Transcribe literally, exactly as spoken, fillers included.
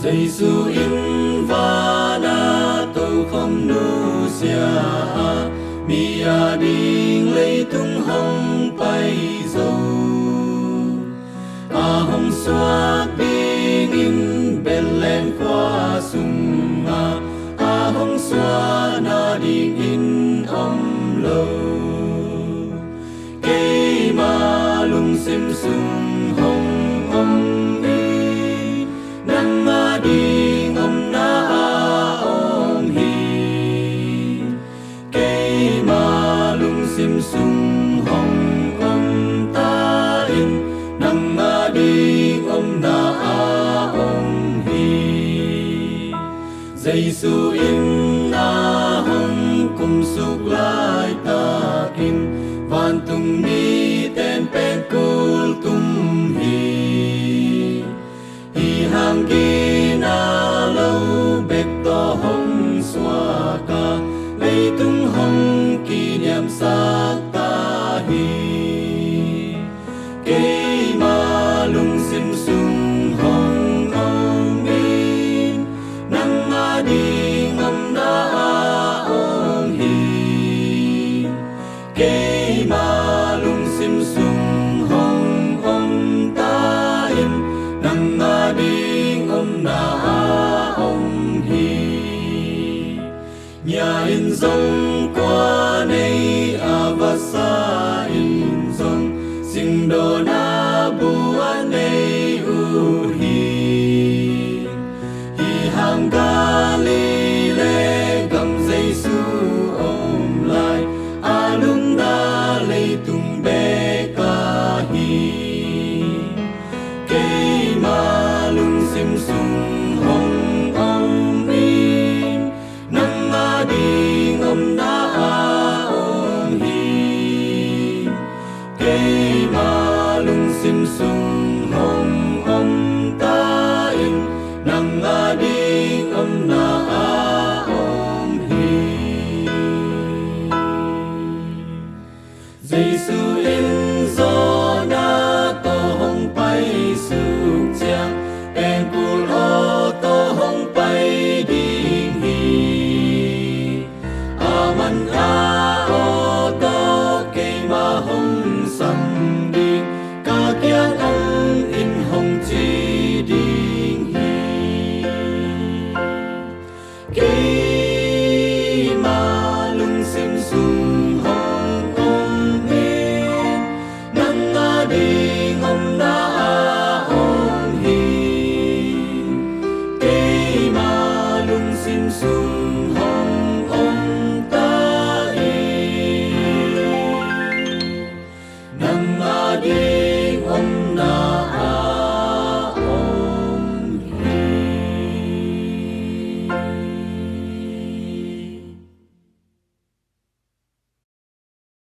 Jesu in vana tokhom nusia a, mi ading leitung hong paizo. A hong suak dingin Bethlehem khua sungah a hong suah nadingin om lo. Keima lungsim sung hong om hi, nangmah ding omna a om hi. Keima lungsim sung hong om ta in, nangmah ding omna a om hi. Jesu in a hong kumsuk laitakin vantung miten pen kultum hi. Hih hang gina lo bek tawh hong suak a, leitung hong kiniamsak ta hi. Keima lungsim sung hong om in, nangmah ding omna a om hi. Keima lungsim sung hong om ta in, nangmah ding omna a om hi. Nia in zong kua nei a, vasa in zong singdawn a bu a nei uh hi. Hih hang Galilee gam Jesu om lai a lupna leitung bek ahi. Keima lungsim sung hong om in, nangmah ding omna a om hi. Keima lungsim sung hong om ta in, nangmah ding omna a om hi. Jesu in